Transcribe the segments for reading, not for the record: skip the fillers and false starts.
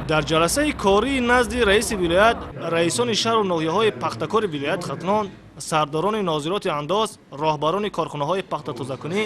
Дар ҷаласаи кории назди раиси вилоят раисони шаҳру ноҳияҳои пахтакори вилояти Хатлон, сардорони нозироти андоз, роҳбарони корхонаҳои пахтатозакунӣ,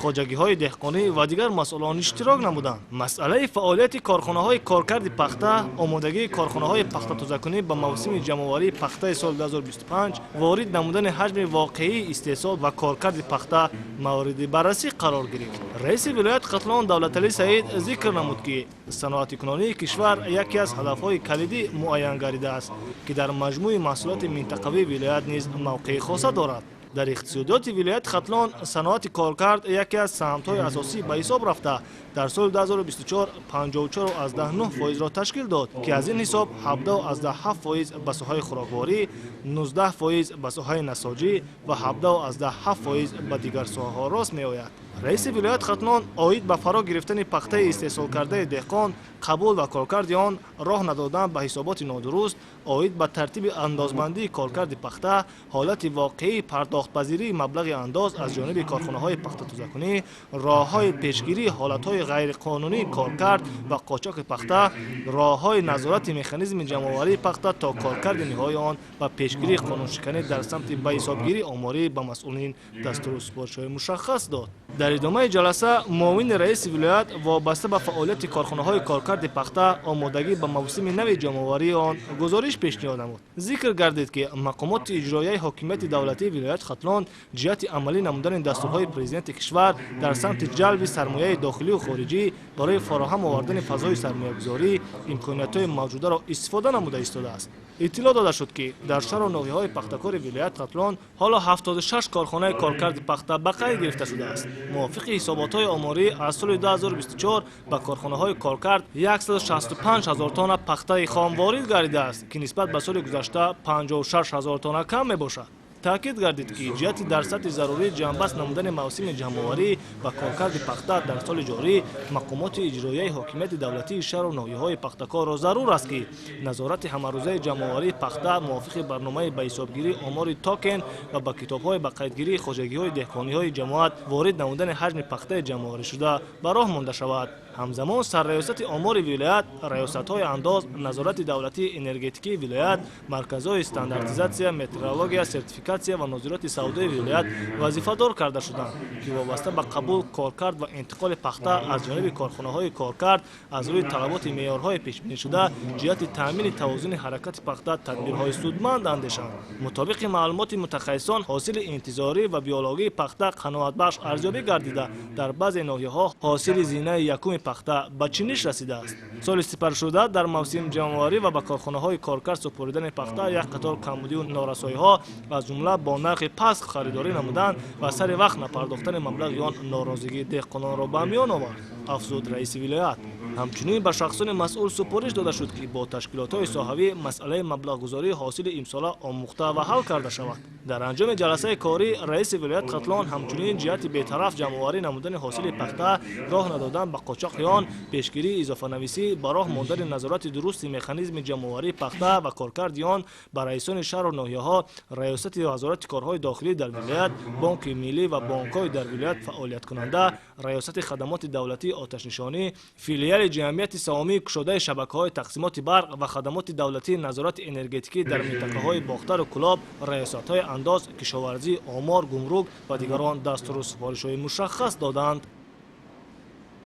хоҷагиҳои деҳқонӣ ва дигар масъулон иштирок намуданд. Масъалаи фаъолияти корхонаҳои коркарди пахта, омодагии корхонаҳои пахтатозакунӣ ба мавсими ҷамъоварии пахтаи соли 2025, ворид намудани ҳаҷми воқеии истеҳсол ва коркарди пахта мавриди баррасӣ қарор гирифт. Раиси вилояти Хатлон Давлаталӣ Саид зикр намуд, ки саноатикунонии кишвар яке аз ҳадафҳои калидӣ муайян гардидааст, ки дар маҷмӯи маҳсулоти минтақавии вилоят низ мавқеи хоса дорад. Дар иқтисодиёти вилояти Хатлон саноати коркард яке аз самтҳои асосӣ ба ҳисоб рафта, дар соли 2024 54,9 фоизро ташкил дод, ки аз ин ҳисоб 17,7 фоиз ба соҳаи хӯрокворӣ, 19 фоиз ба соҳаи насоҷӣ ва 17,7 фоиз ба дигар соҳаҳо рост меояд. Раиси вилояти Хатлон оид ба фаро гирифтани пахтаи истеҳсолкардаи деҳқон, қабул ва коркарди он, роҳ надодан ба ҳисоботи нодуруст, оид ба тартиби андозбандии коркарди пахта, ҳолати воқеии пардохтпазирии маблағи андоз аз ҷониби корхонаҳои пахтатозакунӣ, роҳҳои пешгирии ҳолатҳои ғайриқонунии коркард ва қочоқи пахта, роҳҳои назорати механизми ҷамъоварии пахта то коркарди ниҳоии он ва пешгирии қонуншиканӣ дар самти ба ҳисобгирии оморӣ ба масъулин дастуру супоришҳои мушаххас дод. Дар идомаи ҷаласа муовини раиси вилоят вобаста ба фаъолияти корхонаҳои коркарди пахта, омодагӣ ба мавсими нави ҷамъоварии он гузориш пешниҳод намуд. Зикр гардид, ки мақомоти иҷроияи ҳокимияти давлатии вилояти Хатлон ҷиҳати амалӣ намудани дастурҳои Президенти кишвар дар самти ҷалби сармояи дохилию хориҷӣ барои фароҳам овардани фазои сармоягузорӣ имкониятҳои мавҷударо истифода намуда истодааст. Иттилоъ дода шуд, ки дар шаҳру ноҳияҳои пахтакори вилояти Хатлон ҳоло 76 корхонаи коркарди пахта ба қайд гирифта шудааст. Мувофиқи ҳисоботҳои оморӣ, аз соли 2024 ба корхонаҳои коркард 165 ҳазор тонна пахтаи хом ворид гардидааст, ки нисбат ба соли гузашта 56 ҳазор тонна кам мебошад. Таъкид гардид, ки ҷиҳати дар сатҳи зарурӣ ҷамъбаст намудани мавсими ҷамъоварӣ ва коркарди пахта дар соли ҷорӣ мақомоти иҷроияи ҳокимияти давлатии шаҳру ноҳияҳои пахтакорро зарур аст, ки назорати ҳамарӯзаи ҷамъоварии пахта мувофиқи барномаи ба ҳисобгирии омори токен ва ба китобҳои ба қайдгирии хоҷагиҳои деҳқониҳои ҷамоат ворид намудани ҳаҷми пахтаи ҷамъоварӣшуда ба роҳ монда шавад. Ҳамзамон Сарраёсати омори вилоят, раёсатҳои андоз, назорати давлатии энергетикии вилоят, марказҳои стандартизатсия, метрология, сертификатсия ва нозироти савдои вилоят вазифадор карда шуданд, ки вобаста ба қабул, коркард ва интиқоли пахта аз ҷониби корхонаҳои коркард аз рӯи талаботи меъёрҳои пешбинишуда ҷиҳати таъмини тавозуни ҳаракати пахта тадбирҳои судманд андешанд. Мутобиқи маълумоти мутахассисон, ҳосили интизорӣ ва биологии пахта қаноатбахш арзёбӣ гардида, дар баъзе ноҳияҳо ҳосили зинаи якуми пахта ба чиниш расидааст. Соли сипаршуда дар мавсими ҷамъоварӣ ва ба корхонаҳои коркард супоридани пахта як қатор камбудию норасоиҳо, аз ҷумла бо нархи паст харидорӣ намудан ва сари вақт напардохтани маблағи он, норозигии деҳқононро ба миён овард, афзуд раиси вилоят. Ҳамчунин ба шахсони масъул супориш дода шуд, ки бо ташкилотҳои соҳавӣ масъалаи маблағгузории ҳосили имсола омӯхта ва ҳал карда шавад. Дар анҷоми ҷаласаи корӣ раиси вилояти Хатлон ҳамчунин ҷиҳати бетараф ҷамъоварӣ намудани ҳосили пахта, роҳ надодан ба қочоқи он, пешгирии изофанависӣ, ба роҳ мондани назорати дурусти механизми ҷамъоварии пахта ва коркарди он ба раисони шаҳру ноҳияҳо, раёсати Вазорати корҳои дохилӣ дар вилоят, Бонки миллӣ ва бонкҳои дар вилоят фаъолияткунанда, Раёсати хадамоти давлатии оташнишонӣ, филиали ҷамъияти саҳомии кушодаи шабакаҳои тақсимоти барқ ва хадамоти давлатии назорати энергетикӣ дар минтақаҳои Бохтару Кӯлоб, раёсатҳои андоз, кишоварзӣ, омор, гумрук ва дигарон дастуру супоришҳои мушаххас доданд.